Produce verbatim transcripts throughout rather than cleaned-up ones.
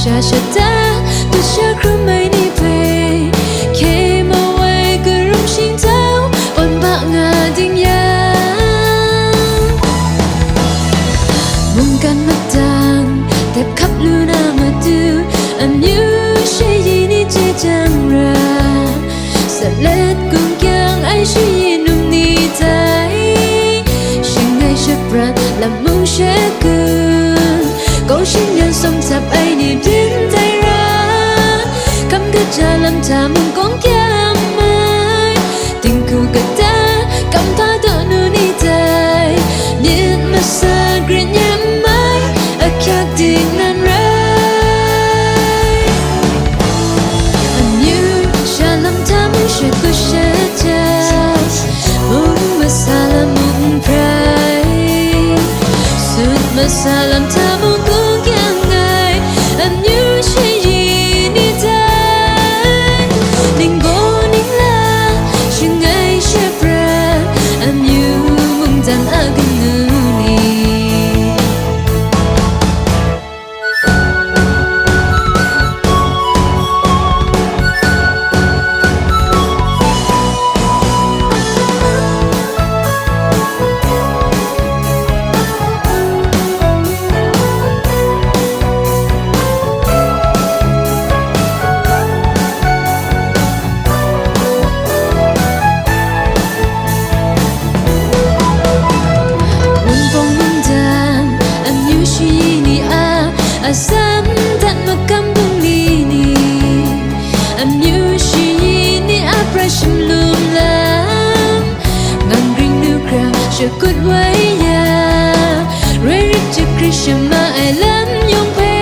Sha shata, dut sha hkrum ai ni hpe, hkye mau ai karum shingtau, pawn ba nga ding yang, mungkan matang, dep hkap lu na matu, amyu shayi ni chye jang ra, salet kung kyang ai shayi num ni tai, shangai shaprat lam mung shakun, kawng shin yan sawm tap ai ni byin tai ra, kam kaja lam hta mung kawng kyang mai, dinghku kata, kam hpa daw nu ni tai, myit masa grit nyam ai, ahkyak ding nan rai. Amyu sha lam hta mung shakut shajat, mung masa lam mung prai, sut masa lam hta mung kung kyang ai, amyu shayi ni tai, ningbaw ningla, shangai shaprat, amyu mungdan a kanu ni. Wunpawng wundan, amyu shayi ni a, atsam dat makam bungli ni, amyu shayi ni a prat shamlum lam, ngang ring nu hkra shakut wai ya, roi rit chyip hkrit shama ai lam yawng hpe,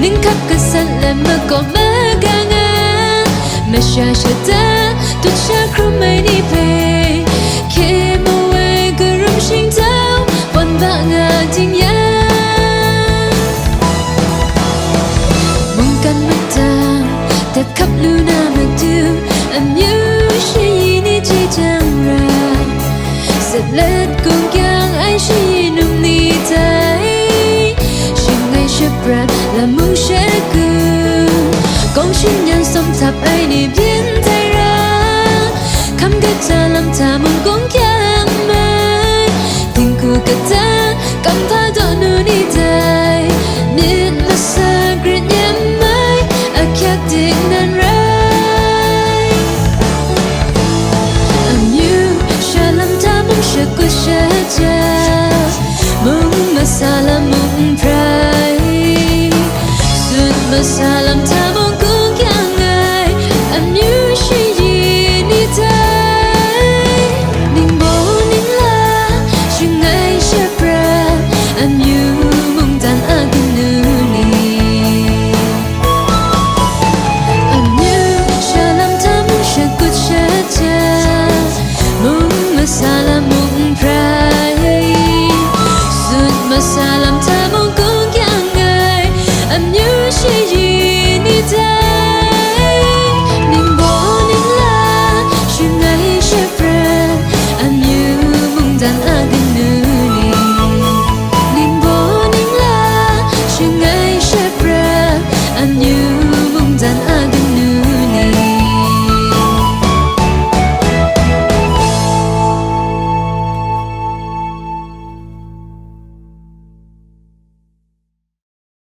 ninghkap gasat lam makawp maga nga, masha shata, dut sha hkrum ai ni hpe, hkye mau ai karum shingtau, pawn ba nga ding yang, mungkan matang, dep hkap lu na matu, amyu shayi ni chye jang ra, salet kung kyang ai shayi num ni tai, shangai shaprat lam mung shakun, kawng shin yan sawm tap ai ni byin tai ra, kam kaja lam hta mung kung kyang mai, dinghku kata, kam hpa